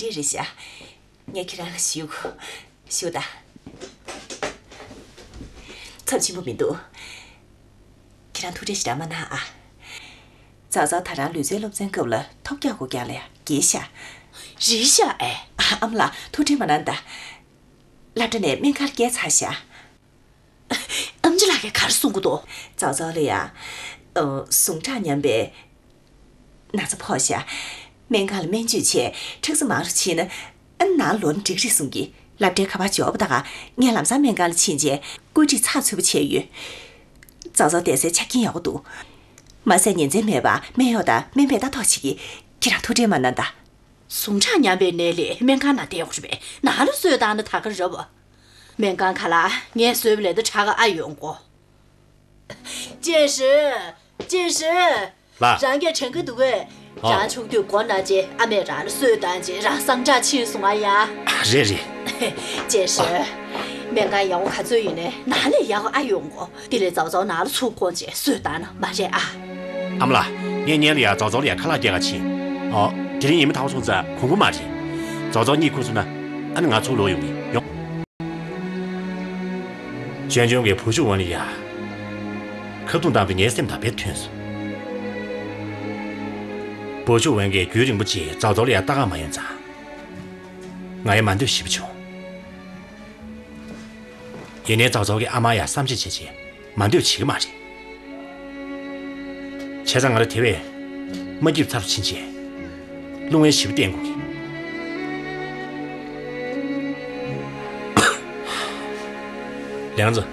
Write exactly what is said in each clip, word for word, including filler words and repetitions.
རེད་རེད་ཤག་ངས་ཁྱེད་རང་ལ་ཞུ། ཞུ་ད། ཚབས་ཆེན་པོ་མི་འདུག་ཁྱེད་རང་ཐུགས་ཁྲལ་ཞེ་དྲག་མ་གནང་ཨ། ཙག་ཙག་ད་རང་ལུས་རྩལ་སློབ་ཚན་སྐབས་ལ་ཐོབ་རྒྱག་དགོས་རྒྱག་ལ་ཡ་འགྱེལ་ཤག་རེད་ཤག་ཨེ། ཨ་ཨ་མ་ལགས་ཐུགས་ཁྲལ་མ་གནང་ད། སློབ་གྲྭ་ནས་སྨན་ཁང་ལ་བསྐྱལ་ཚར་ཤག་ཨམ་ཆི་ལགས་ཀྱིས་ག་རེ་གསུང་གི་འདུག་ཙག་ཙག་ལ་ཡ། ཨ། ཟུངས་ཁྲག་ཉམས་པའི་ན་ཚ་ཕོག་ཤག་སྨན་ཁང་ལ་སྨན་བཅོས་བྱས་ཁྲག་རྩ་མང་རུ་ཕྱིན་ན། ཨ། ནང་ལོག་ན་འགྲིག་རེད་གསུང་གི་སློབ་གྲྭའི་ཁ་པར་འབྱོར་བ་ད་ག་ངས་ལམ་སང་སྨན་ཁང་ལ་ཕྱིན་བྱས་བཀོད་སྒྲིག་ཚགས་ཚུད་པོ་བྱས་ཡོད། ཙག་ཙག་བསྡད་སའི་ཆ་རྐྱེན་ཡག་པོ་འདུག་མ་ཟད་ཉིན་མཚན་མེད་པར་སྨན་གཡོག་དང་སྨན་པས་ལྟ་རྟོག་བྱེད་ཀྱི། ཁྱེད་རང་ཐུགས་ཁྲལ་མ་གནང་ད། ཟུངས་ཁྲག་ཉམས་པའི་ནད་ལས་སྨན་ཁང་ནང་བསྡད་དགོས་རེད་པས། ནང་ལ་གསོས་བཏང་ན་ད་ག་རེད་པ། སྨན་ཁང་ཁ་ལག་ངས་བཟོས་པ་ལས་ད་དྲག་ག་ཨ་ཡོང་གོ། ཅེ་ཧྲི། ཅེ་ཧྲི། ལགས། རང་གིས་དྲན་གྱི་འདུག་གས། ཨོ། རང་ཆུང་དུས་སྒོ་ན་རྗེས་ཨ་མས་རང་ལ་གསོས་བཏང་རྗེས་རང་སངས་དྲག་ཕྱིན་སོང་ཨ་ཡ། རེད་རེད། ཅེ་ཧྲི། སྨན་ཁང་ཡག་པོ་ག་ཚོད་ཡིན་ནའི་ནང་ལས་ཡག་ག་ཨ་ཡོང་གོ། དེ་ལས་ཙག་ཙག་ནང་ལ་ཚུར་འཁོར་རྗེས་གསོས་བཏང་ན་མ་རེད་ཨ། ཨ་མ་ལགས། ངས་སྔོན་ལ་ཡ་ཙག་ཙག་ལ་ཡ་ཁ་ལག་སྐྱེལ་ག་ཕྱིན། ཨོ། དེ་རིང་ཉི་མ་ཐར་པ་སོང་ཙང་གོང་བུ་མ་རེད། ཙག་ཙག་གཉིད་ཁུག་སོང་ན་ཨ་ནི་ང་ཚུར་ལོག་ཡོང་གི་ཡོང་། ཅོན་ཅོན་གྱིས་བུ་ཆུང་ཝན་ལ་ཡ་ཁ་རྡུང་བཏང་དུས་ངའི་སེམས་དང་དཔེ་མཐུན་སོང་། བུ་ཆུང་ཝན་གྱིས་རྒྱུན་རིང་པོ་ཅིག་ཙག་ཙག་ལ་ཡ་ལྟ་ག་མ་ཡོང་ཙང་། ང་ཡང་མ་འདོད་ཞེ་པོ་བྱུང་། ཡིན་ནའི་ཙག་ཙག་གི་ཨ་མ་ཡང་བསམ་ཤེས་བྱས་རྗེས་མ་འདོད་བྱེད་ཀྱི་མ་རེད། བྱས་ཙང་ང་ལ་དེ་བས་མ་སྐྱིད་ཚར་ཕྱིན་རྗེས་རླུང་བས་ཞེ་པོ་བསྟེན་དགོས་ཀྱི། ལེའང་ཙོ།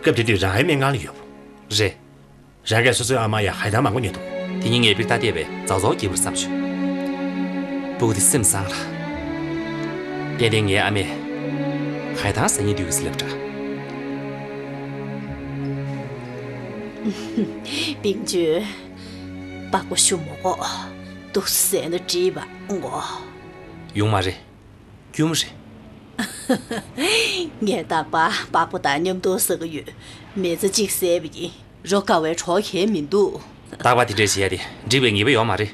སྐབས་དེ་དུས་རང་ཨའི་སྨན་ཁང་ལ་ཡོད་པ། རེད། རང་གིས་སོ་སོའི་ཨ་མ་ཡ་ཧའེ་ཐང་མང་པོ་ཉོས་འདུག་དེ་ཉིན་ངས་པིར་ཏ་བལྟས་པས་ཙག་ཙག་སྐྱིད་པོ་རེད་བསམ་བྱུང་། སྤུ་གུ་དེ་སེམས་བཟང་ལ། ཏན་ཏན་ངའི་ཨ་མས་ཧའེ་ཐང་ཟ་སྙིང་འདོད་ཀྱི་ཟེར་ལབ་འདྲ། པིང་ཅུན། པགས་པ་ཤུ་མོ་གོ། འདུག་ཟེར་ན་འགྲིག་པ་འོ། ཡོང་མ་རེད། སྐྱུར་མོ་རེད། ངས་རྟག་པར་པགས་པ་དང་མཉམ་དུ་ཟ་གི་ཡོད། མི་ཚེ་གཅིག་ཟས་པ་ཡིན། རོ་དགའ་བའི་གྲོགས་ཁེལ་མི་འདུག་རྟག་པར་དེ་འདྲས་བྱེད་ཡ་དེ་འགྲིག་པའི་ངེས་པ་ཡོད་མ་རེད།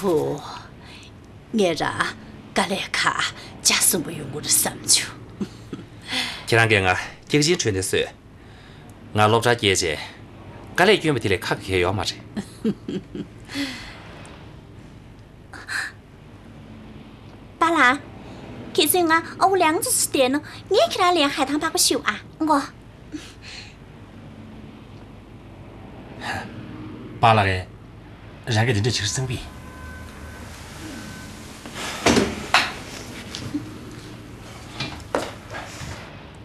བུ། ངས་རང་དཀའ་ལས་ཁག་ཆ་གསུམ་པོ་ཡོང་གི་རེད་བསམ་བྱུང་། ཁྱེད་རང་གིས་ང་སྐྱག་ཆེན་ཁྲོད་ནས་གསོས། ང་སློབ་གྲྭར་བསྐྱལ་རྗེས་དཀའ་ལས་བསྐྱོན་པ་དེ་ལས་ཁག་གི་གལ་ཡོད་མ་རེད། པཱ་ལགས། གལ་སྲིད་ང་ཨ་ཁུ་ལེའང་ཙོ་ཚོ་བསྡད་ན་ངས་ཁྱེད་རང་ལ་ཧའེ་ཐང་པགས་པ་བཤུ་ཨ་མགོ། པཱ་ལགས་རེད། རང་གིས་དེ་འདྲ་བྱེད་སེམས་པས།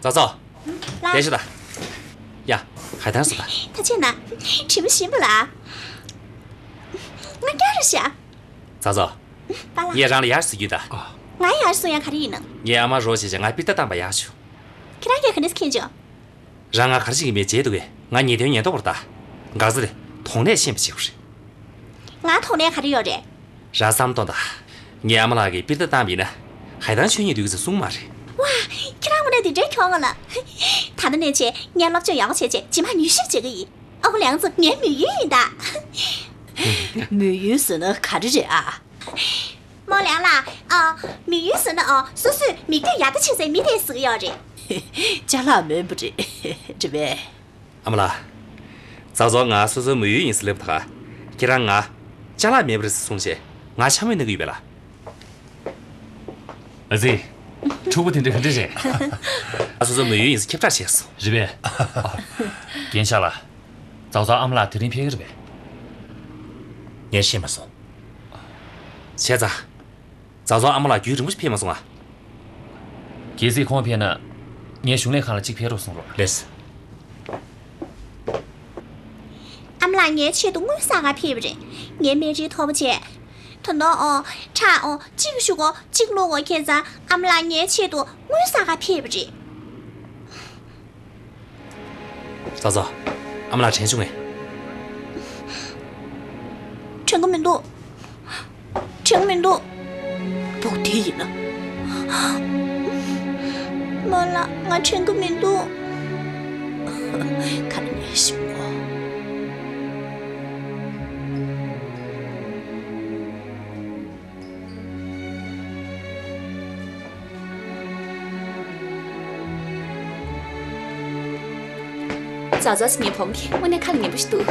ཙག་ཙག་ལགས། ལས་ཤོག་ད། ཡ། ཧའེ་ཐང་ཟ་ད། ཐུགས་རྗེ་གནང་། དྲི་མ་ཞིམ་པ་ལ། ང་རྒྱག་རེད་ཤག་ཙག་ཙག་པཱ་ལགས། ངས་རང་ལ་ཡར་ཟེར་རྒྱུ་ད། ང་ཡར་གསུང་ཡ་ག་རེ་ཡིན་ནམ། ངའི་ཨ་མ་རོགས་བྱས་བྱས་ང་པིར་ཏ་བཏང་པ་ཡག་བྱུང་། ཁྱེད་རང་གིས་ག་འདྲས་མཁྱེན་བྱུང་། རང་ང་ག་རེ་བྱེད་ཀྱི་མེད་བྱས་འདུག་གས། ང་ཉེས་དོན་ཉེན་རྟོག་པ་རེད་ད། འགག་རྩ་རེད། དོགས་གནད་ཤེས་པ་བྱེད་དགོས་རེད། ང་དོགས་གནད་ག་རེ་ཡོད་རེད། རང་བསམ་གཏོང་དང་། ངའི་ཨ་མ་ལགས་ཀྱིས་པིར་ཏ་བཏང་བ་ཡིན་ན་ཧའེ་ཐང་མཆོད་མཁན་འདུག་ཟེར་གསུངས་མ་རེད། ཝ། ཁྱེད་རང་དངོས་གནས་འདི་འདྲའི་གྱོང་ང་ལ། ད་ལྟ་ནས་བྱས་ངས་སློབ་སྦྱོང་ཡག་པོ་བྱས་རྗེས་རྗེས་མ་མྱུལ་ཞིབ་བྱེད་ཀྱི་ཡིན། ཨ་ཁུ་ལེའང་ཙོ་ངའི་མོས་ཡུལ་ཡིན་ད། མོས་ཡུལ་ཟེར་ན་ག་རེ་རེད་ཨ། རྨོ་ལེའང་ལགས། ཨ། མོས་ཡུལ་ཟེར་ན་ཨ་སོ་སོས་མིག་ལྟོས་ཡག་ཐག་ཆོད་སའི་མི་དེ་ཟེར་གྱི་ཡོད་རེད། ཅ་ལག་མེད་པ་རེད། རེད་པས། ཨ་མ་ལགས། ཙག་ཙག་ང་སོ་སོའི་མོས་ཡུལ་ཡིན་ཟེར་ལབ་ད་ག་ཁྱེད་རང་ང་ཅ་ལག་མེད་པ་རེད་ཟེར་གསུངས་བྱས་ང་འཕྱ་སྨོད་གནང་གི་ཡོད་པས་ལགས། ཨ་ཙི། ཕྲུ་གུ་དེ་འདྲ་ག་འདྲ་རེད། ང་སོ་སོའི་མོས་ཡུལ་ཡིན་ཟེར་ཁྱབ་བསྒྲགས་བྱས་སོང་། རེད་པས། རྒན་ཤག་ལགས། ཙག་ཙག་ཨ་མ་ལགས་དེ་རིང་ཕེབས་ཀྱི་རེད་པས། ངས་ཤེས་མ་སོང་། བྱས་ཙང་། ཙག་ཙག་ཨ་མ་ལགས་རྒྱུན་རིང་པོ་ཞིག་ཕེབས་མ་སོང་ང་། གལ་སྲིད་ཁོང་ཕེབས་ན། ངས་གཞུང་ལས་ཁང་ལ་གཅིག་ཕེབས་རོགས་གསུང་རོགས། ལགས། ཨ་མ་ལགས་ངའི་ཆེད་དུ་དངུལ་བསགས་ག་ཕེབས་པ་རེད། ངའི་སྨན་རིན་མཐོ་པོ་བྱས། ད་དུང་ཨོ། ཁྲག་ཨོ། གཅིག་བཞུ་གོ་གཅིག་བླུག་གོ་ཁྱེད་ཚང་ཨ་མ་ལགས་ངའི་ཆེད་དུ་དངུལ་བསགས་ག་ཕེབས་པ་རེད། ཙག་ཙག་ཨ་མ་ལགས་དྲན་བྱུང་ངས། དྲན་གི་མི་འདུག་དྲན་གི་མི་འདུག་སྤུ་གུ་དེ་ཡིན་ན། རྨོ་ལགས་ང་དྲན་གི་མི་འདུག་ག་ནས་ཤི་མོ། ཙག་ཙག་སི་ངའི་བུ་མོ་དེ་དངོས་གནས་ཁ་ལ་ཉན་པོ་ཞིག་འདུག་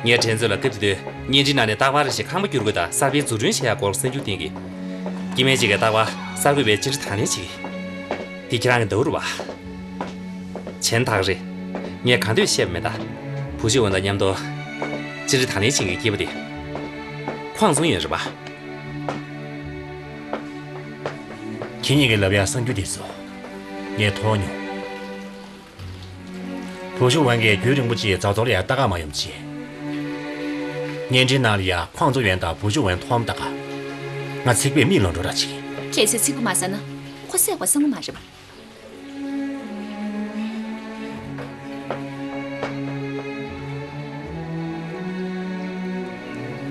ངས་དྲན་ཚོད་ལ་སྐབས་དེ་དུས་བརྙན་འཕྲིན་ནང་ནས་རྟག་པར་རེ་ཞིག་ཁང་པ་བསྒྱུར་དགོས་དང་གསར་པའི་འཛུགས་སྐྲུན་བྱེད་ཡག་སྐོར་གསར་འགྱུར་བསྟན་གྱི། སྐྱེ་དམན་ཅིག་གིས་རྟག་པར་གསར་འགོད་པའི་ཅི་འདྲ་དང་ལེན་བྱེད་ཀྱི། དེ་ཁྱེད་རང་གི་ཟླ་བོ་རེད་པ། གཞན་དག་རེད། ངས་གང་འདོད་བཤད་པ་མེད་ད། བུ་ཆུང་འོན་དང་མཉམ་དུ། ཅི་འདྲ་དང་ལེན་བྱེད་ཀྱི་སྐྱེས་པ་དེ། ཁོང་བཙོང་ཡོད་རེད་པ། ཁྱེད་གཉིས་ཀྱིས་ལབ་ཡག་གསར་འགྱུར་དེ་ཚོ། ངས་མཐོང་མྱོང་། བུ་ཆུང་འོན་གྱིས་རྒྱུན་རིང་པོ་ཅིག་ཙག་ཙོག་ལ་ཡ་ལྟ་ག་མ་ཡོང་བྱས། བརྙན་འཕྲིན་ནང་ལ་ཡ་ཁོང་ཚོ་ཡོན་དང་བུ་ཆུང་འོན་མཐོང་ལྟ་ག་ང་ཚིག་པས་མིག་ལོག་འགྲོ་འདྲ་ཅིག་ཁྱེད་ཚོས་ཚིག་པ་མ་ཟ་ན་ཁོ་བསད་པ་བསམ་གི་མ་རེད་པ།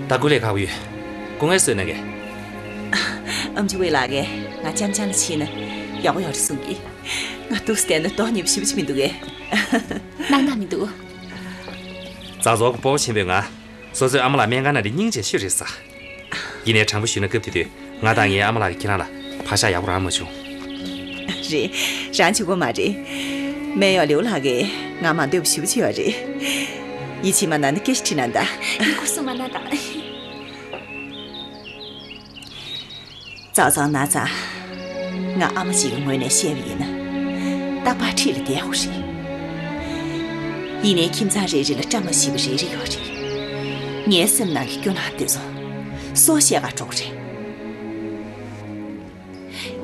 ད་ཀུ་ལེ་ཁག་པོ་ཡོད། སྐུ་ངལ་གསོས་གནང་གས། ཨམ་ཆི་ཝེ་ལགས་ཀྱིས་ང་ལྕམ་ཆང་ལ་ཕྱིན་ན་ཡག་པོ་ཡོད་རེད་གསུང་གི། ང་འདུག་སེ་བསྡད་ན་དོན་སྙིང་པོ་ཞེ་པོ་ཅིག་མི་འདུག་གས། སྣང་དག་མི་འདུག་ཙག་ཙོག་གི་སྤོབས་པ་ཆེན་པོས་ང་། སོ་སོའི་ཨ་མ་ལགས་སྨན་ཁང་ནང་དུ་སྙིང་རྗེ་ཤོས་རེད་ཟེར། ཡིན་ནའི་དྲང་པོ་ཞུས་ན་སྐབས་དེ་དུས་ང་དང་ངའི་ཨ་མ་ལགས་ཀྱིས་ཁྱེད་རང་ལ་བག་ཆགས་ཡག་པོ་རག་མ་བྱུང་། རེད། རང་གཅིག་པོ་མ་རེད། སྨན་གཡོག་ལེའུ་ལགས་ཀྱིས་ང་མ་འདོད་པ་ཞེ་པོ་ཅིག་ཡོད་རེད། ཡིད་ཆེས་མ་གནང་ན་སྐད་ཆ་དྲིས་གནང་དང་། ཡིན་ཁུ་སུ་མ་གནང་དང་། ཙག་ཙག་ན་ཙག་ང་ཨ་མ་ཞིག་གི་ངོས་ནས་བཤད་པ་ཡིན་ན། རྟག་པར་འཁྲིས་ལ་བསྡད་དགོས་རེད། ཡིན་ནའི་ཁྱིམ་ཚང་རེ་རེ་ལ་བཀྲ་མ་ཤིས་པ་རེ་རེ་ཡོད་རེད། ངའི་སེམས་ནང་གི་སྐྱོ་སྣང་དེ་ཚོ་སུ་བཤད་ག་འགྲོ་གི་རེད།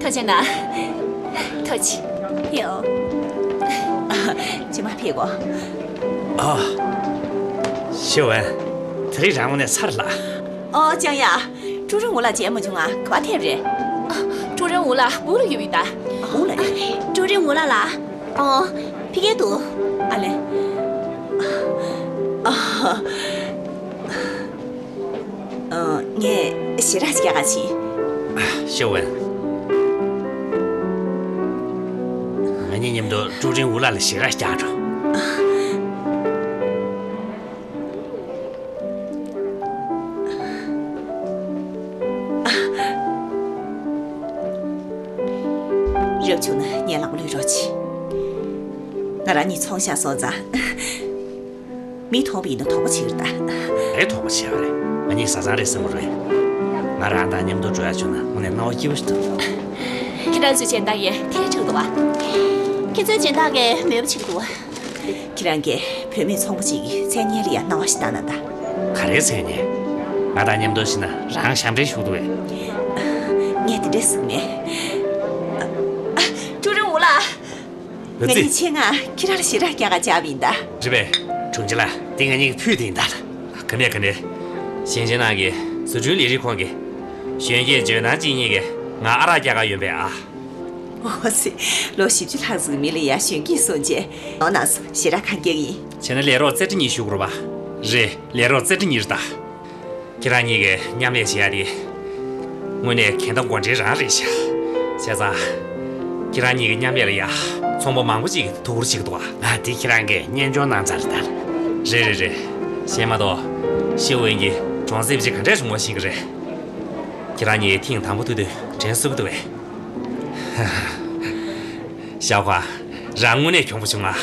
ཐུགས་རྗེ་གནང་། ཐུགས་རྗེ་ཆེ། ཡོ། ཅི་མ་ཕེབས་གོ། ཨ། ཤེས་འོན། དེ་རིང་རང་ངོ་ནས་ཚར་ལ། ཨོ་ཅང་ཡ། ཀྲུའུ་རིན་ཝུ་ལགས་མཇལ་མ་བྱུང་ང་ག་པར་ཕེབས་རེད། ཀྲུའུ་རིན་ཝུ་ལགས་སྦུག་ལ་ཡོད་པ་ཡིན་ད། སྦུག་ལ་རེད། ཀྲུའུ་རིན་ཝུ་ལགས་ལ། ཨོ། ཕ་གིར་འདུག་ཨ་ལེ། ཨ། ཨ། ངས་ཞེ་དྲག་རྒྱག་ག་ཕྱིན། ཤེས་འོན། ང་གཉིས་མཉམ་དུ་ཀྲུའུ་རིན་ཝུ་ལགས་ལ་ཞེ་དྲག་རྒྱག་འགྲོ། རབ་བྱུང་ན་ངའི་ལག་པ་བླུད་རོགས་གྱིས། ང་རང་གཉིས་ཚོང་བཞག་སོང་ཙང་། མིས་མཐོང་བ་ཡིན་ན་དོགས་པ་བྱེད་ཀྱི་རེད་ད། ག་རེ་དོགས་པ་བྱེད་པ་རེད། ང་གཉིས་བཟའ་ཚང་རེད་བསམ་གྱི་རེད། ང་རང་དང་མཉམ་དུ་འགྲོ་ཡག་བྱུང་ན་དངོས་གནས་སྣང་བ་སྐྱིད་པོ་ཞིག་འདུག་ཁྱེད་རང་ཚོའི་སྦྱིན་བདག་གིས་ཐལ་ཆགས་འདུག་བ། ཁྱེད་ཚོའི་སྦྱིན་བདག་གིས་མོས་པ་བྱེད་ཀྱི་འདུག་བ། ཁྱེད་རང་གིས་བུད་མེད་ཚོང་པ་ཅིག་གི་མཚན་སྙན་ལ་ཡང་སྣང་བ་ཞིག་བཏང་ན་ད། ག་རེའི་མཚན་སྙན། ང་དང་མཉམ་དུ་ཕྱིན་ན་རང་ཞབས་འདྲེན་ཞུ་གི་འདུག་གས། ངས་དེ་འདྲས་ཟེར་མེད། ཨ། ཀྲུའུ་རིན་ཝུ་ལགས། ང་གཉིས་ཆེད་མངགས་ཁྱེད་རང་ལ་ཞེ་དྲག་རྒྱག་ག་བཅར་བ་ཡིན་ད། རེད་པས། དྲུང་ཆེ་ལགས། འདི་ང་གཉིས་ཀྱི་ཕུད་དེ་ཡིན་ད། ག་འདྲས་ག་འདྲས། ཞིང་ཆེན་ནང་གི་བཟོ་སྐྲུན་ལས་རིགས་ཁང་གི་གཞོན་སྐྱེས་ཇོ་ནང་ཅིན་གཉིས་ཀྱིས་ང་ཨ་རག་རྒྱག་ག་ཡོང་པས་ཨ། འོ་ཙི། ལོ་བཞི་བཅུ་ལྷག་ཙམ་གྱི་མི་ལ་ཡ་གཞོན་སྐྱེས་སོང་རྗེས་ནོར་ནང་སོང་ཞེ་དྲག་གང་རྒྱག་ཡིན། བྱས་ན་ལས་རོགས་རྩེ་གྲི་གཉིས་ཞུ་དགོས་རེད་པ། རེད། ལས་རོགས་རྩེ་གྲི་གཉིས་རེད་ད། ཁྱེད་རང་གཉིས་ཀྱིས་མཉམ་ལས་བྱེད་ཡ་དེ། དངོས་གནས་གན་ད་མགོ་འདྲེན་རང་རེད་ཤག་བྱས་ཙང་། ཁྱེད་རང་གཉིས་ཀྱི་མཉམ་ལས་ལ་ཡ། ཚོང་པ་མང་པོ་ཅིག་གིས་དོ་ཁུར་བྱེད་ཀྱི་འདུག་ཨ། ང་དེ་ཁྱེད་རང་གིས་སྙན་སྦྱོར་གནང་ཚར་ད། རེད་རེད་རེད། གཞན་མ་གཏོགས། ཤེའུ་ཝེན་གྱིས་གྲོང་གསེབ་ཅིག་ག་འདྲས་བྱུང་བ་ཤེས་ཀྱི་རེད། ཁྱེད་རང་གཉིས་ཐེངས་དང་པོ་ཐུག་དུས་དྲན་གསོ་གི་འདུག་པས། ཞའོ་ཧྥང་། རང་དངོས་གནས་གྱོང་པོ་བྱུང་ང་།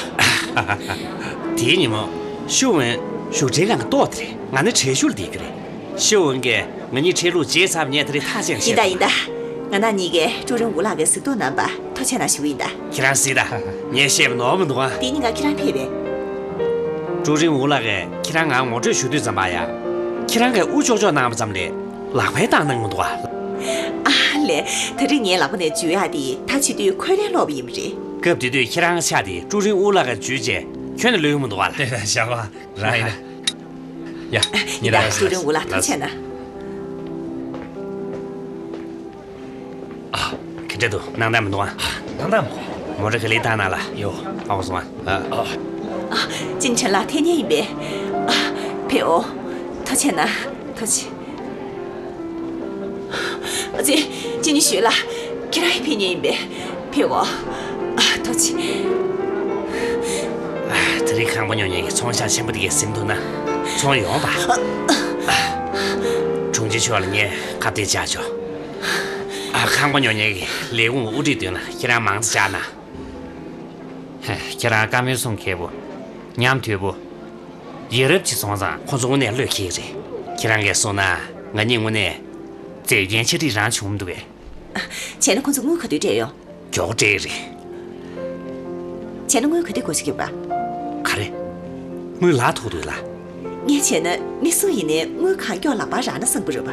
དེའི་ཉིན་མོ། ཤེའུ་ཝེན། བཞུགས་ཁྲིའི་སྒང་གི་ལྟོ་དེ་རེད། ང་ནི་བྲེལ་ཞུགས་ལ་བསྡད་རྒྱུ་རེད། ཤེའུ་ཝེན་གྱིས་ང་གཉིས་འཕྲད་ལུགས་བརྗེད་ཚར་བ་ངས་དེ་རིང་ཐག་བཅད་ནས་ཤེས་སོང་། ཡིན་ད་ཡིན་ད། ང་རང་གཉིས་ཀས་ཀྲུའུ་རིན་ཝུ་ལགས་ཀྱི་གཟིགས་རྟོག་གནང་བར་ཐུགས་རྗེ་གནང་ཞུ་གི་ཡིན་ད། ཁྱེད་རང་གཟིགས་དང་། ངས་བཤད་པ་ནོར་མི་འདུག་ཨ། དེ་ཉིན་ང་ཁྱེད་རང་ཕེབས་པས། ཀྲུའུ་རིན་ཝུ་ལགས་ཀྱིས་ཁྱེད་རང་ང་ངོ་སྤྲོད་ཞུ་དུས་ཙམ་པ་ཡ། ཁྱེད་རང་གིས་དབུ་ཅོག་ཅོག་གནང་བ་ཙམ་ལས། ལག་པས་བཏང་གནང་མི་འདུག་ཨ། ཨ་ལས། དེ་རིང་ངའི་ལག་པ་ནས་འཇུ་ཡག་དེ་ད་བྱེད་དུས་ཁོས་ལན་སློག་པ་ཡིན་པ་རེད། སྐབས་དེ་དུས་ཁྱེད་རང་ཆགས་དེ་ཀྲུའུ་རིན་ཝུ་ལགས་ཀྱིས་འཇུས་རྗེས་ཁྱོན་ནས་ལོས་མི་འདུག་ཨ་ལ། དེ་ལ་བཞག་པ་རང་ཡིན་ན། ཡ། ཉི་ཡིན་ད་ད་ཀྲུའུ་རིན་ཝུ་ལགས་ཐུགས་རྗེ་གནང་། ཨ། ག་འདྲ་འདུག་སྣང་དག་མི་འདུག་ཨ། སྣང་དག་མི་འདུག་མོ་ཊ་ག་ལེར་བཏང་གནང་ལ། ཡོ། ཨ་ཁུ་སོང་ཨ། ཨ། ཨ། ཅིན་ཁྲེན་ལགས་ཐད་མཁན་ཡིན་པས། ཨ། ཕེབས་འོ། ཐུགས་རྗེ་གནང་། ཐུགས་རྗེ། ཨ་ཙི། ཅི་ནི་ཞུས་ལ། ཁྱེད་རང་ཡི་ཕེབས་མཁན་ཡིན་པས། ཕེབས་འོ། ཨ། ཐུགས་རྗེ། ཨ། དེ་རིང་ཁང་པ་ཉོ་མཁན་གྱིས་ཚོང་ཤག་ཆེན་པོ་དེ་གས་ཟིན་འདུག་ན། ཚོང་ཡོང་པ། ཨ། དྲུང་ཆེ་མཆོག་ལ་ངས་ཁ་གཏད་བཅག་ཆོག་ཨ། ཁང་པ་ཉོ་མཁན་གྱི་ལས་ཁུངས་དབུ་ཁྲིད་མདུན་ལ་ཁྱེད་རང་མང་ཙམ་བཅར་ན། ཧེ། ཁྱེད་རང་བཀའ་མོལ་གསུང་མཁས་པོ། ཉམས་དོད་པོ། ཡ་རབས་ཅིག་སོང་ཙང་ཁོ་ཚོ་དངོས་གནས་བློས་འཁེལ་གི་རེད། ཁྱེད་རང་གིས་གསུངས་ན་ང་གཉིས་དངོས་གནས་རྩེད་འགྲན་ཆ་འགྲིག་རང་བྱུང་འདུག་གས། བྱས་ན་ཁོ་ཚོ་དངུལ་ག་དུས་སྤྲད་ཡོང་། མགྱོགས་སྤྲད་ཀྱི་རེད། བྱས་ན་དངུལ་ག་དུས་བགོ་བཤའ་རྒྱབ་ག་ག་རེ། དངུལ་ལག་ཐོག་ཏུ་ཡོད་ལ། ངས་བྱས་ན་མི་སུ་ཡིན་ནའི་དངུལ་གང་མགྱོགས་ལག་པར་རག་ན་བསམ་གྱི་རེད་པ།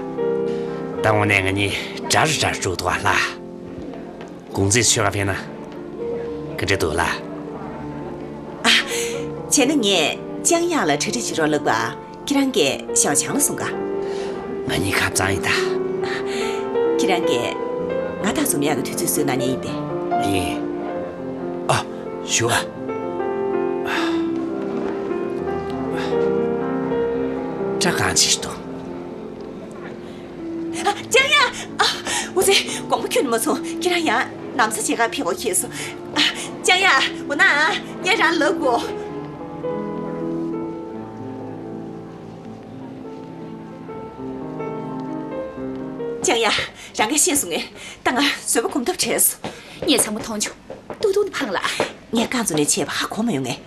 ད་དངོས་གནས་ང་གཉིས་དགྲ་རུ་དགྲ་འགྲོ་འདུག་ཨ་ལ། གུང་ཚིགས་ཆོལ་ཁ་ཕེབས་ན། ག་འདྲ་འདུག་ལ། ཨ། བྱས་ན་ངས་ལྕང་གཡག་ལ་གྲ་སྒྲིག་བྱེད་རོགས་ལབ་ག་ཁྱེད་རང་གིས་ཞའོ་ཆང་ལ་གསུང་ག་ང་གཉིས་ཁ་གཙང་ཡིན་ད། ཁྱེད་རང་གིས་ང་དང་འཛོམས་ཡག་གི་དུས་ཚོད་བཟོས་གནང་མཁན་ཡིན་པས། ཡིན། ཨ། ཞུ་ག་སྐྲ་གང་ཕྱིས་འདུག་ཨ། ལྕང་གཡག་ཨ། འོ་ཙི། དགོངས་པ་ཁྱོན་ནས་མ་ཚོམས། ཁྱེད་རང་ཡང་ན་བཟའ་བྱེད་གར་ཕེབས་དགོས་ཁེལ་སོང་། ཨ། ལྕང་གཡག་འོ་ན། ངས་རང་ལབ་དགོས། ལྕང་གཡག་རང་གིས་ཤེས་སོང་ངས། ད་ང་བཟོད་པ་སྒོམ་ཐབས་བྲལ་སོང་། ངས་ཚང་མ་མཐོང་བྱུང་། ཏུག་ཏུག་ནི་འཕངས་ལ། ངས་རྐང་བཙུགས་ནས་བྱས་པ་ཧ་གོ་མ་ཡོང་ངས།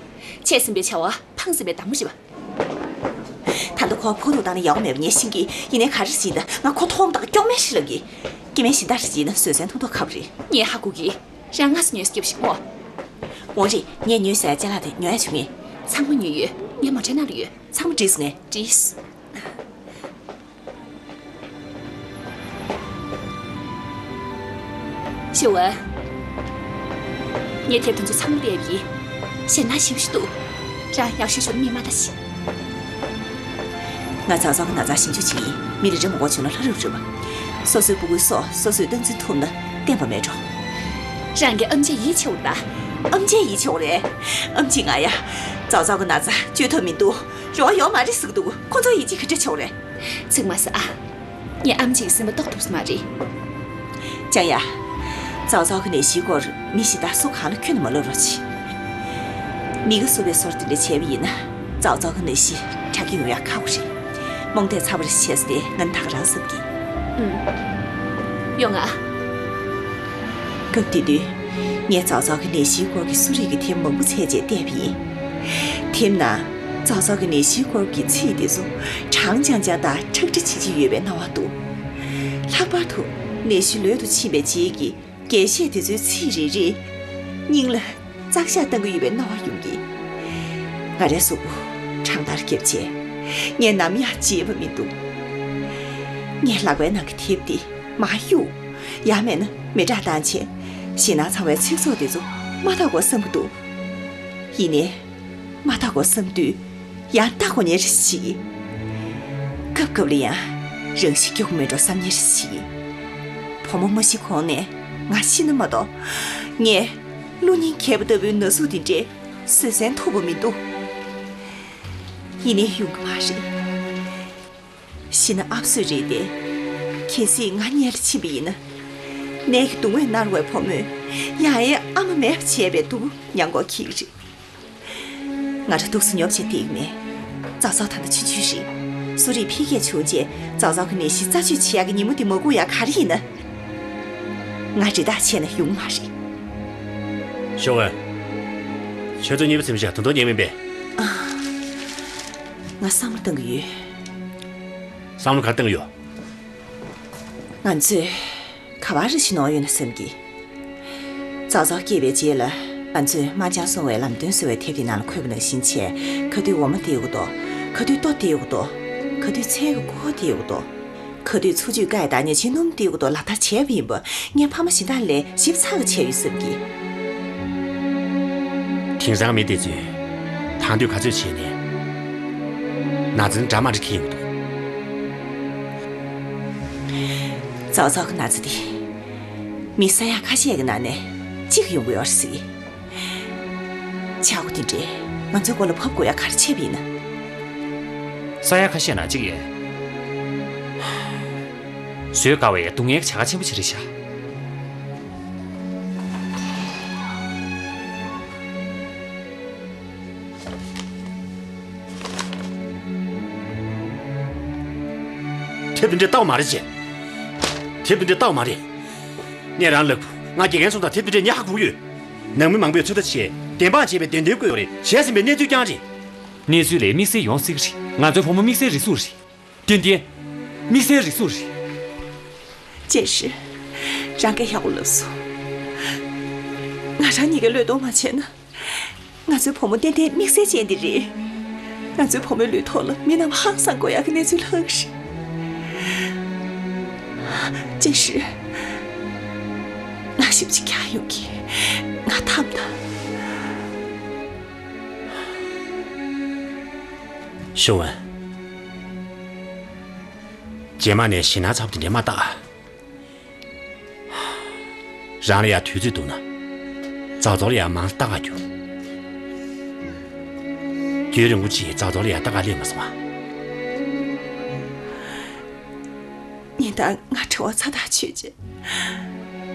བྱས་ཟིན་པའི་བྱ་བ་འཕངས་ཟིན་པའི་བདག་མོ་རེད་པ། ད་ལྟ་ཁོ་ཕོག་ཐུག་བཏང་ན་ཡག་པོ་མེད་པ་ངས་ཤེས་ཀྱི། ཡིན་ནའི་ག་རེ་ཟེར་ན་ང་ཁོ་མཐོང་མ་ཐག་སྐྱོག་མེ་ཧྲིལ་ལབ་ཀྱི། སྐྱེ་དམན་གཞན་དག་རེ་བྱས་ན་བཟོད་བསྲན་ཐུང་ཐུང་ཁག་པོ་རེད། ངས་ཧ་གོ་གི། རང་སྔ་སེ་ཉོས་སེ་རྒྱབ་ཤིག་མོ། འོང་རེད། ངས་ཉོས་སའི་ཅ་ལག་དེ་ཉོ་ཡ་བྱུང་ངས། ཚང་མ་ཉོས་ཡོད། ངའི་མོ་ཊའི་ནང་ལ་ཡོད། ཚང་མ་བྲིས་སོང་ངས། བྲིས། ཞའོ་ཝེ། ངས་དེབ་དེ་ཚོ་ཚང་མ་བལྟས་པ་ཡིན། ཞེད་སྣང་ཞེ་པོ་ཞིག་འདུག་རང་ཡག་ཤོས་ཤོས་མིག་མ་ལྟ་ཞིག་ང་ཙའོ་ཙའོ་གི་ན་ཚ་ཞིབ་འཇུག་བྱེད་ཀྱི་ཡིན། མི་ལ་རེ་མ་དགོས་བྱུང་ན་ལྷ་རབ་རེད་པ། སོ་སོའི་སྤུ་གུའི་སྲོག་སོ་སོས་སྟངས་འཛིན་ཐུབ་ན་བསྟན་པ་མེད་འགྲོ། རང་གི་ཨམ་ཆིས་ཡིད་ཆེས་པ་རེད་ད། ཨམ་ཆིས་ཡིད་ཆེས་པ་རེད། ཨམ་ཆིས་ང་ཡ། ཙའོ་ཙའོ་གི་ན་ཚ་བཅོས་ཐབས་མི་འདུག་རེ་བ་ཡོད་མ་རེད་ཟེར་གི་འདུག་ཁོ་ཚོ་ཡིད་ཆེས་ག་འདྲ་བྱེད་པ་རེད། ཚིག་མ་ཟ་ཨ། ངས་ཨམ་ཆིས་སེམས་པ་རྟོགས་ཐུབ་ས་མ་རེད། ལྕང་ཡ། ཙའོ་ཙའོ་གི་ནད་གཞིའི་སྐོར་མི་གཞན་དག་སུ་གང་ལ་ཁྱོན་ནས་མ་ལབ་རོགས་བྱེད། མི་གི་སུ་བའི་སོར་དེ་འདྲ་བྱས་པ་ཡིན་ན་ཙའོ་ཙའོ་གི་ནད་གཞི་དྲག་གི་ཡོང་ཡ་ཁག་པོ་རེད། རྨོངས་དད་ཚ་པོ་རེ་བྱས་ཟེར་ཏེ་ང་ནི་ད་ག་རང་བསམ་གི། ཨུམ། ཡོང་ང་། སྐབས་དེ་དུས། ངས་ཙའོ་ཙའོ་གི་ནད་གཞིའི་སྐོར་གྱི་གསོ་རིག་གི་དེབ་མང་པོ་བཙལ་རྗེས་བལྟས་པ་ཡིན། དེབ་ནང་ཙའོ་ཙའོ་གི་ནད་གཞིའི་སྐོར་གྱི་ཚིག་དེ་ཚོ་གྲངས་རྐྱང་རྐྱང་དང་ཁྲག་ཁྲིག་བྱེད་ཀྱི་ཡོད་པའི་སྣང་བ་འདུག་ལྷག་པར་དུ་ནད་གཞི་ལོས་དུ་ཕྱིན་པའི་རྗེས་ཀྱི་རྒྱས་བཤད་དེ་ཚོའི་ཚིག་རེ་རེས་སྙིང་ལ་བཙག་བཞག་བཏང་གི་ཡོད་པའི་སྣང་བ་ཡོང་གི། ང་རའི་གཟུགས་པོ་གྲང་འདར་བརྒྱབ་བྱས་ངས་ནམ་ཡང་བརྗེད་པ་མི་འདུག་ངས་ལག་པའི་ནང་གི་དེབ་འདི་མར་གཡུགས། ཡང་མིན་ན་མེ་སྲེག་བཏང་བྱས་ཞེད་སྣང་ཚ་བའི་ཚིག་ཚོགས་དེ་ཚོ་མ་དག་པར་བསམ་གྱི་འདུག་ཡིན་ནའི། མ་དག་པར་བསམ་དུས་ཡང་ལྟ་དགོས་ཉེན་རེ་ཞིག་སྐབས་སྐབས་ལ་ཡང་རང་ཤི་སྐྱོ་པོ་མེད་འགྲོ་བསམ་ཉེན་རེ་ཞིག་བུ་མོ་མ་ཤི་གོང་ནས་ང་ཤི་ན་མ་གཏོགས། ངས་གློ་སྙིང་གས་པ་ལྟ་བུའི་ན་ཟུག་འདི་འདྲས་བཟོད་བསྲན་ཐུབ་པ་མི་འདུག་ཡིན་ནའི་ཡོང་གི་མ་རེད། ཤི་ན་ཨབ་སུ་རེད་དེ། གལ་སྲིད་ང་མཉེལ་ཕྱིན་པ་ཡིན་ན། ནད་ཀྱི་གདུང་བས་མནར་བའི་བུ་མོས་ཡང་ཡང་ཨ་མ་མེད་པ་བྱས་པའི་སྡུག་མྱང་དགོས་ཀྱི་རེད། ང་རང་འདུག་སེ་ཉོབ་བྱས་བསྡད་ཀྱི་མེད། ཙའོ་ཙའོ་ད་ལྟ་ཆུང་ཆུང་རེད། གསོ་རིག་འཕེལ་རྒྱས་བྱུང་རྗེས་ཙའོ་ཙའོ་གི་ནད་གཞི་རྩད་གཅོད་བྱེད་ཡག་གི་ཉིན་མོ་འདི་མ་སྒུག་ཡག་ག་རེ་ཡིན་ན། ང་རི་དྭགས་བྱས་ན་ཡོང་མ་རེད། ཞའོ་ཝེ། ཁྱོད་ཚོ་གཉིས་པོ་ཚིམ་ཤག་ད་དུང་ཉལ་མིན་པས། ཨ། ང་བསམ་བློ་གཏོང་གི་ཡོད། བསམ་བློ་ག་རེ་གཏོང་གི་ཡོད། ང་ཚོས་ག་པར་རེ་ཞིག་ནོར་ཡོད་ན་བསམ་གི། ཙའོ་ཙའོ་སྐྱེས་པའི་རྗེས་ལ་ང་ཚོས་དམར་འབྱར་སྲུང་བའི་ལམ་སྟོན་ཟེར་བའི་དེབ་དེ་ནང་ལ་འཁོད་པ་ནང་བཞིན་བྱས། ག་དུས་འོ་མ་སྟེར་དགོས་འདུག་ག་དུས་ལྟོ་སྟེར་དགོས་འདུག་ག་དུས་ཚལ་གྱི་ཀོ་བ་སྟེར་དགོས་འདུག་ག་དུས་འཚོ་བཅུད་བཀག་དང་ཉ་ཆེན་སྣུམ་སྟེར་དགོས་འདུག་ལག་བསྟར་བྱས་པ་ཡིན་པ་ངས་ཕ་མ་གཞན་དག་ལས་ཞིབ་ཚགས་ཀྱིས་བྱས་ཡོད་བསམ་གི། དེང་སང་མི་དེ་ཚོས་དང་དོད་ག་ཚོད་བྱས་ནས་ན་ཚ་ནི་འདྲ་མ་འདྲ་འཁྱེར་ཡོང་གི་འདུག་ཙའོ་ཙའོ་གི་ན་ཚ་དེ་མི་ས་ཡ་ཁ་ཤས་ཀྱི་ནང་ནས་གཅིག་ཡོང་གི་ཡོད་རེད་ཟེར་གི། ཆག་སྒོ་དེ་འདྲས་ང་ཚོའི་མགོ་ལ་ཕབ་དགོས་ཡ་ག་རེ་བྱས་པ་ཡིན་ན། ས་ཡ་ཁ་ཤས་ནང་གཅིག་ཡོད། བཟོད་དཀའ་བའི་སྡུག་བསྔལ་གྱི་བྱ་དགའ་ཆེན་པོ་ཅིག་རེད་ཤག་དེབ་འདི་འདྲ་ལྟ་བ་མ་རེད་ཅེས། དེབ་འདི་འདྲ་ལྟ་བ་མ་རེད། ངས་རང་ལབ། ང་དགེ་རྒན་སོང་ཙང་དེབ་འདི་འདྲ་ཉར་ཁག་པོ་ཡོད། ནང་མི་མང་པོས་ཚོད་ལྟ་བྱས། བདེན་དཔང་བྱས་པའི་བདེན་དོན་བཀོད་ཡོད་རེད། ཞལ་ཟིན་པའི་གནས་ཚུལ་རྐྱང་རེད། གནས་ཚུལ་ལས་དམིགས་བསལ་ཡོང་སྲིད་ཀྱི་རེད། ང་ཚོའི་བུ་མོ་དམིགས་བསལ་རིགས་གཟུགས་རེད། ཏན་ཏན། དམིགས་བསལ་རིགས་གཟུགས་རེད། ཅན་ཧྲི། རང་གིས་ཡག་པོ་ལབ་སོང་། ང་རང་གཉིས་ཀྱི་བློས་གཏོང་མ་བྱས་ན། ང་ཚོའི་བུ་མོ་ཏན་ཏན་དམིགས་བསལ་ཅན་འདི་རེད། ང་ཚོའི་བུ་མོའི་ལུས་ཐོག་ལ་མི་རྣམས་ཧང་སང་དགོས་ཡག་གི་གནས་ཚུལ་ལྷག་གི་རེད། ཅན་ཧྲི། ང་ཞིབ་ཅིག་ཀྱང་ཡོང་གི། ང་ཐམ་ད། ཤོ་ཝན། རྗེས་མ་ནས་ཞེད་སྣང་ཚ་པོ་དེ་འདྲས་མ་བཏགས། རང་ལ་ཡང་དུས་ཚོད་འདུག་ན། ཙའོ་ཙའོ་ལ་ཡང་མང་ཙམ་ལྟ་ག་རྒྱུགས། རྒྱུན་རིང་པོ་ཅིག་ཙའོ་ཙའོ་ལ་ཡང་ལྟ་ག་སླེབས་མ་སོང་ང་། ཉིན་ལྟར་ང་དྲི་བ་ཚ་ཐག་ཆོད་རྗེས།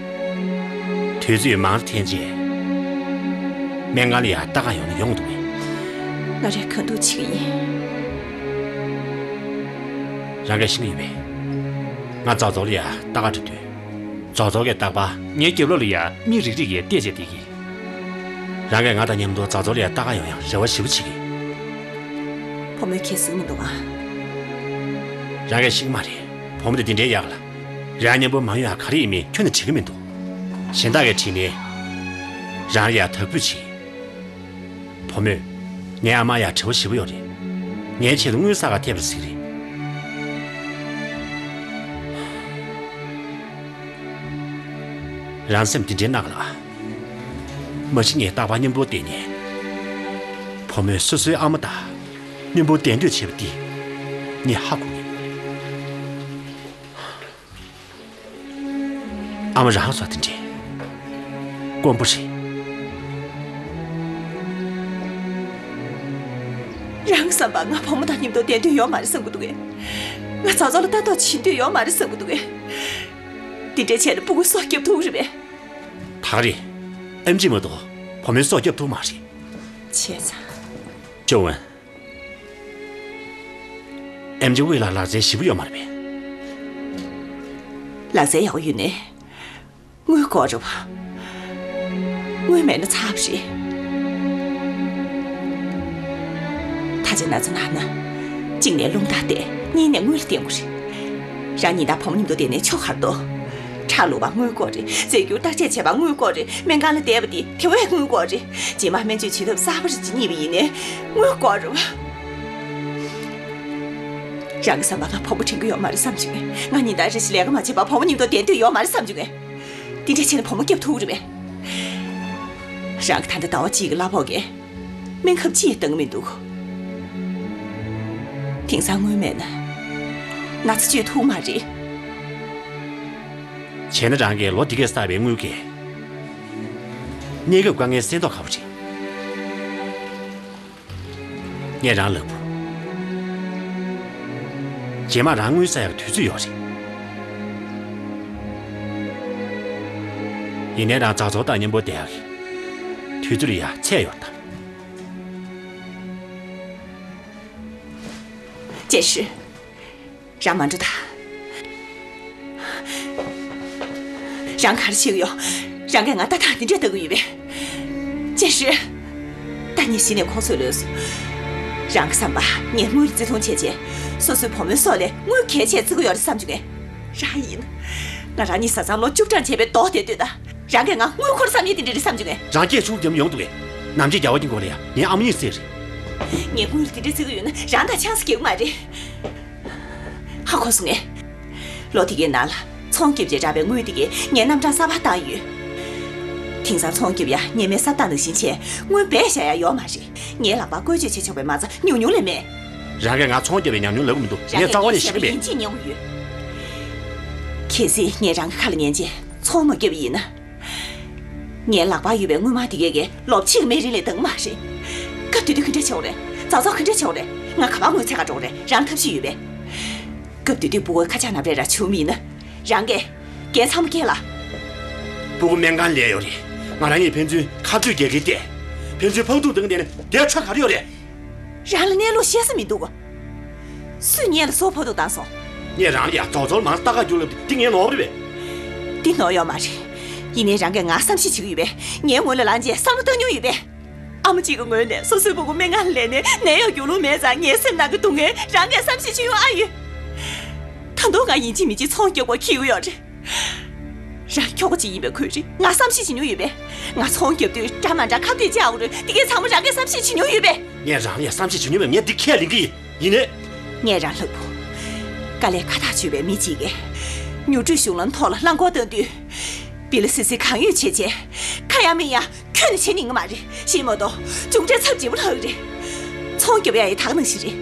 དུས་ཚོད་མང་དུ་འཐེན་རྗེས། སྨན་ཁང་ལ་ཡང་ལྟ་ག་ཡོང་ན་ཡོང་འདུག་གས། ང་རས་གང་ཐུབ་བྱེད་ཀྱི་ཡིན། རང་གིས་ཤེས་ཀྱི་ཡོད་པས། ང་ཙའོ་ཙའོ་ལ་ཡང་ལྟ་ག་འགྲོ་དུས། ཙའོ་ཙའོ་གིས་རྟག་པར། ངའི་རྒྱབ་ལོགས་ལ་ཡང་མི་རིགས་རིགས་ཀྱིས་བལྟས་བྱས་བསྡད་ཀྱི། རང་གིས་ང་དང་མཉམ་དུ་ཙའོ་ཙའོ་ལ་ཡང་ལྟ་ག་ཡོང་ཡང་རེ་བ་ཞེ་པོ་བྱེད་ཀྱི། བུ་མོས་ཁྱེད་གཟིགས་མི་འདུག་ཨ། རང་གིས་ཤེས་ཀྱི་མ་རེད། བུ་མོ་དེ་འདི་འདྲའི་ཡག་ལ། རང་མཉམ་པོ་མ་ཡོང་ཡག་ག་རེ་ཡིན་མིན་ཁྱོན་ནས་དྲན་གྱི་མི་འདུག། གཞན་དག་གིས་དྲིས་ནས། རང་ཡང་དག་འབུད་བྱེད། བུ་མོས། ངའི་ཨ་མ་ཡང་བྲེལ་བ་ཞེ་པོ་ཡོད་རེད། ངའི་ཆེད་དུ་དངུལ་བསགས་ག་ཐེབས་རེ་ཟེར་གྱི་རེད། རང་སེམས་འདི་འདྲའི་གནག་ལ། མ་གཞི་ངས་རྟག་པར་མཉམ་པོ་བསྡད་ནས། བུ་མོས་སོ་སོའི་ཨ་མ་དང་མཉམ་པོ་བསྡད་འདོད་བྱེད་པ་འདི་ངས་ཧ་གོ་གི། ཨ་མ་རང་སོགས་དེ་འདྲའི་དཀོན་པོ་རེད། རང་བསམ་པ་ང་བུ་མོ་དང་མཉམ་དུ་བསྡད་འདོད་ཡོད་མ་རེད་བསམ་གྱི་འདུག་གས། ང་ཙའོ་ཙའོ་ལ་ལྟ་རྟོག་བྱེད་འདོད་ཡོད་མ་རེད་བསམ་གྱི་འདུག་གས། དེ་འདྲའི་བྱས་ན་སྤུ་གུ་སྲོག་སྐྱོབ་ཐུབ་རེད་པས། ད་ག་རེད། ཨེམ་ཆི་མ་གཏོགས་བུ་མོའི་སྲོག་སྐྱོབ་ཐུབ་མ་རེད། བྱས་ཙང་། ཅོ་ཝན། ཨེམ་ཆི་དབུས་ལ་ལག་རྩལ་ཞེ་པོ་ཡོད་མ་རེད་པས། ལག་རྩལ་ཡག་པོ་ཡོད་ནའི། དངུལ་དགོས་རེད་པ། དངུལ་མེད་ན་ཚར་བ་རེད། ད་ཆ་ན་ཚ་ན་ན། གཅིག་ནས་རླུང་རྟ་བསྡད། གཉིས་ནས་དངུལ་ལ་བརྟེན་དགོས་རེད། རང་ཉིན་ལྟར་བུ་མོ་མཉམ་དུ་བསྡད་ནས་ཆོ་ག་རེ་འདུག། ཁྲག་བླུགས་པར་དངུལ་དགོས་རེད། རྫས་འགྱུར་བརྟག་དཔྱད་བྱེད་པར་དངུལ་དགོས་རེད། སྨན་ཁང་ལ་བསྡད་པ་དེ་དེ་བས་དངུལ་དགོས་རེད། རྗེས་མ་སྨན་བཅོས་བྱེད་ཐབས་གསར་པ་རེ་ཅིག་རྙེད་པ་ཡིན་ནའི་དངུལ་དགོས་རེད་པ། རང་གི་བསམ་པར་ང་བུ་མོ་དྲན་གྱི་ཡོད་མ་རེད་བསམ་བྱུང་ངས། ང་ཉིན་ལྟར་རེ་ཞིག་ལས་ཀ་མ་བྱེད་པར་བུ་མོ་མཉམ་དུ་བསྡད་འདོད་ཡོད་མ་རེད་བསམ་བྱུང་ངས། དེ་འདྲ་བྱས་ན་བུ་མོ་སྐྱོབ་ཐུབ་རེད་པས། རང་གི་ད་ལྟ་ཟླ་བ་གཅིག་གི་གླ་ཕོགས་ཀྱིས་སྨན་ཁབ་ཅི་ཡང་འདང་གི་མི་འདུག། དེང་སང་དངུལ་མེད་ན་ན་ཚ་བཅོས་ཐུབ་མ་རེད། བྱས་ན་རང་གིས་ལོ་འདི་གས་བསགས་པའི་དངུལ་གྱིས་གནས་སྐབས་དཀའ་ངལ་སེལ་མདོག་ཁ་པོ་རེད། ངས་རང་ལ་བུ། རྗེས་མ་རང་དངུལ་བསགས་ཡག་དུས་ཚོད་ཡོད་རེད། ཡིན་ནའི་རང་ཙའོ་ཙའོ་དང་མཉམ་པོ་བསྡད་ཡག་དུས་ཚོད་ལ་ཡང་ཚད་ཡོད་ད། ཅན་ཧྲི། རང་མ་འགྲོ་ད། རང་ག་རེ་བྱེད་ཀྱི་ཡོད། རང་གིས་ང་ལྟ་སྟངས་འདི་འདྲས་ལྟ་གི་ཡོད་པས། ཅན་ཧྲི། ད་ངས་གཞི་ནས་ཁོང་ཚོས་ལོས་སོང་། རང་གི་བསམ་པ་ངས་དངུལ་བརྩི་མཐོང་བྱས་རྗེས། སོ་སོའི་བུ་མོའི་སྲོག་ལས་དངུལ་གལ་ཆེ་བརྩི་གི་ཡོད་རེད་བསམ་བྱུང་ངས། རང་ཡིན། ང་རང་གཉིས་བཟའ་ཚང་ལོ་བཅུ་གྲངས་བྱས་པའི་རྡོག་དེ་ལྟོས་ད། རང་གིས་ང་དངུལ་འཁོར་བསམ་ཡས་དེ་འདྲ་རེད་བསམ་བྱུང་ངས། རང་སྐད་ཆུང་རྒྱབ་ཡོང་འདུག་གས། ནམ་རྒྱུན་རྒྱལ་བ་གྱི་མགོ་ལ་ཡ་ངའི་ཨ་མ་གཉིས་ཟེར་རེད། ངས་དངུལ་དེ་འདྲ་བརྩི་གི་ཡོད་ན་རང་དང་ཆང་ས་རྒྱག་གི་མ་རེད། ཧ་གོ་སོང་ངས། ལོ་དེ་གའི་ནང་ལ་ཚོང་རྒྱབ་ཅེས་རག་པའི་དངུལ་དེ་གས་ངས་རྣམ་གྲངས་གསར་པ་བཏང་ཡོད། དེང་སང་ཚོང་རྒྱབ་ཡ་ཉེས་མེད་གསར་བཏང་ནང་བཞིན་བྱས་དངུལ་སྦས་བཞག་ཡ་ཡོད་མ་རེད། ངའི་ལག་པར་བཀོལ་སྤྱོད་བྱེད་ཆོག་པའི་མ་རྩ་ཉུང་ཉུང་ལས་མེད། རང་གིས་ང་ཚོང་རྒྱབ་པའི་ཉམས་མྱོང་ལབ་གི་མི་འདུག། ངས་རྩ་བ་ནས་ཤེས་ཀྱི་མེད། ཡིན་གཅིག་མཉམ་ཡོད། གལ་སྲིད་ངས་རང་གི་ཁ་ལ་ཉན་བྱས་ཚོང་མ་རྒྱབ་པ་ཡིན་ན། ངའི་ལག་པར་ཡོད་པའི་དངུལ་སྨར་དེ་གས་ཀྱིས་ལོ་གཅིག་མེད་རིང་ལས་འདང་མ་རེད། སྐབས་དེ་དུས་ག་འདྲ་བྱེད་དགོས་རེད། ཙའོ་ཙའོ་ག་འདྲ་བྱེད་དགོས་རེད། ང་ག་པར་དངུལ་འཚོལ་ག་འགྲོ་དགོས་རེད། རང་ཐབས་ཤེས་ཡོད་པས། སྐབས་དེ་དུས་སྤུ་གུ་ཁ་ཆག་ནམ་རེ་ར་བྱུང་མིན་ན། རང་གིས་འགན་ཚང་མ་འཁྱེར་ལ། སྤུ་གུ་སྨན་ཁང་ལ་ཡོད་རེད། ང་རང་གཉིས་ཕན་ཚུན་ཁ་རྩོད་རྒྱག་གི་བསྡད། ཕན་ཚུན་ཕངས་སྡུག་འདང་བསྡད་ན་བསྡད་ཆ་ག་རེ་ཡོད་རེད། རང་ལ་གནས་ལུགས་ཤེས་ས་མི་འདུག་ག། སུས་ངེད་ལ་སོ་ཕོག་ཐུག་བཏང་སོང་། ངས་རང་ལ་ཡ་ཙའོ་ཙའོ་ལ་མང་ལྟ་ག་རྒྱུགས་ལབ་དེ་ངའི་ནོར་བ་རེད་པས། འདི་ནོར་ཡོད་མ་རེད། ཡིན་ནའི་རང་གིས་ང་བསམ་ཤེས་བྱེད་ཀྱི་ཡོད་པས། ངའི་ངོ་ལ་ལངས་རྗེས་བསམ་བློ་བཏང་མྱོང་ཡོད་པས། ཨ་མ་གཅིག་གི་ངོས་ནས་སོ་སོའི་སྤུ་གུ་སྨན་ཁང་ལ་ལེན་ནས་ནད་གཡོག་རྒྱུག་ལུགས་མེད་ཙང་ངའི་སེམས་ནང་གི་སྡུག་བསྔལ་རང་གིས་བསམ་ཤེས་བྱེད་ཡོང་ཨ་ཡོད། ད་དུང་ང་ཡིན་གཅིག་མིན་གཅིག་ཚོང་རྒྱག་དགོས་ཁེལ་གྱི་ཡོད་རེད། རང་ཁྱོ་ག་གཅིག་ཡིན་པའི་ཁུལ་རེད། ང་བསམ་ཤེས་བྱེད་མྱོང་ཡོད་པས། ང་ཚོང་རྒྱབ་དུས་འདྲ་མ་འདྲ་ཁ་གཏད་བཅག་དགོས་རེད། དེ་གའི་ཚང་མ་རང་གིས་བསམ་ཤེས་བྱེད་མྱོང་ཡོད་པས། ངས་རང་ལ་བསམ་ཤེས་བྱེད་མྱོང་མེད། ངས་འདི་ཁས་ལེན་གྱི་ཡིན། ཡིན་ནའི། ངས་རང་ལྷག་པོ། དཀའ་ལས་ཁ་ཐག་ཆོད་པའི་མི་གཅིག་གིས་ཉོ་སྤྲོད་གཞུང་ལམ་ཐོག་ལ་རླངས་འཁོར་བཏང་དུས། བི་ལ་སི་སི་གང་ཡོད་བྱས་བྱས། ཁ་ཡ་མིན་ཡ་ཁྱོན་ནས་བྱེད་ཉན་གྱི་མ་རེད། ཤེས་མ་གཏོགས་མཇུག་འབྲས་ཚབས་ཆེན་པོ་ལྷག་གི་རེད། ཚོང་རྒྱབ་ཡ་ཡི་དག་སྣང་ཞིག་རེད།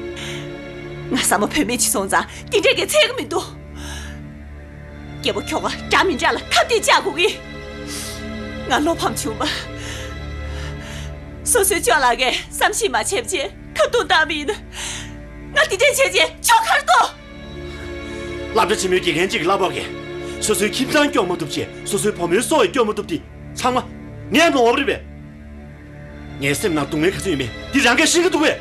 ང་ཟ་མ་བུད་མེད་ཅིག་སོང་ཙང་དེ་འདྲས་ཀྱི་ཚད་གི་མི་འདུག་རྒད་པོ་ཁྱོ་ག་འདྲ་མི་འདྲ་ལ་ཁ་གཏད་བཅག་དགོས་ཀྱི། ང་བློ་ཕམ་བྱུང་བ། སོ་སོའི་ཅོ་ལགས་ཀས་བསམ་ཤེས་མ་བྱས་བྱས་ཁ་བཏུང་བཏང་བ་ཡིན་ན། ང་དེ་འདྲས་བྱས་བྱས་ཆོག་ག་རེད་དོ། སློབ་གྲྭ་ཆེན་མོའི་དགེ་རྒན་གཅིག་གི་གླ་ཕོགས་ཀྱིས་སོ་སོའི་ཁྱིམ་ཚང་སྐྱོང་མ་ཐུབ་ཅེས། སོ་སོའི་བུ་མོའི་སྲོག་ཡང་སྐྱོང་མ་ཐུབ་དེ་ཚང་མ་ངའི་ནོར་བ་རེད་པས། ངའི་སེམས་ནང་སྡུག་བསྔལ་ག་ཚོད་ཡོད་མེད་འདི་རང་གིས་ཤེས་ཀྱི་འདུག་པས།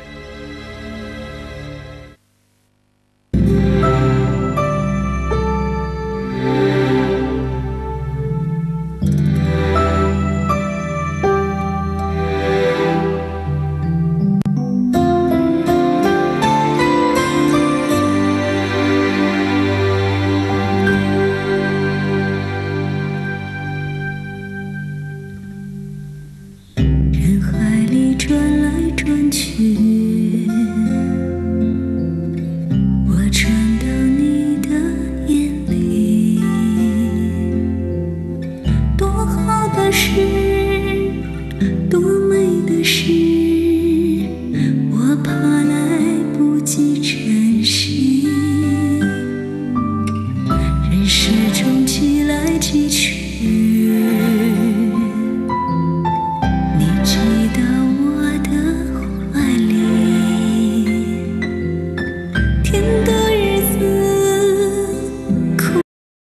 人海里转来转去，我转到你的眼里。多好的事，多美的事，我怕来不及珍惜。人世中寄来寄去，你寄到